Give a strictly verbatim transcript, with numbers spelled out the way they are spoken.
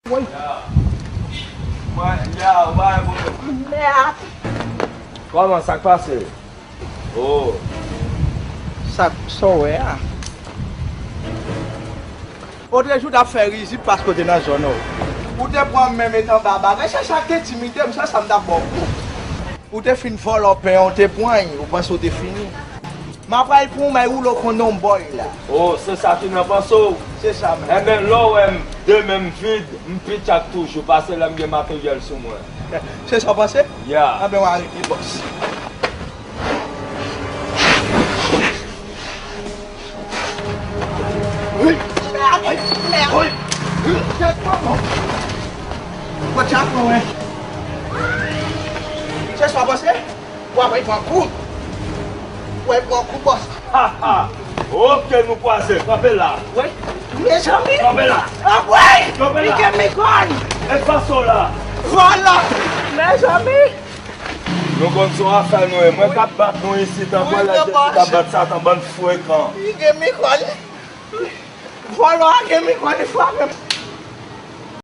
Woy. Mwen, ya, mwen, mwen. Mèd. Kòman, sa k pase? Oh. Sa, sa w wè a? Otrejou w t ap fè rizib paske w te nan zòn ou. Ou te pran m menm etan baba. Men se sa k te entimide m, se sa m t ap ba w kou. Ou te fin vòlò pen an, ou te pran l, ou panse w te fini. M ap pral pran w, m ay woule w kon yon bòy la. Oh, se sa ki nan panse w? Se sa menm. Enben, lè w wè m de men m vid, m pi tchak toujou, pase lè m gen materyèl sou mwen. Se sa w panse? Ya. Enben, w a regle, bòs. Mèd! Mèd! Mèd! Mwen tchak mwen, wè. Se sa w panse? W ap pran kou. W ap pran kou, bòs. Ha, ha. Ok, nou kwaze. Kanpe la. Wi. Mezanmi. Kanpe la. Ah, wi. Kanpe la. Li gen mikòn. E fason la. Vòlò. Mezanmi. Nou konn se yon afè nou ye. Mwen k ap bat nou isit, an kwè lè Jezi t ap bat Satan, bann frekan. Li gen mikòn. Vòlò a gen mikòn, li frape m.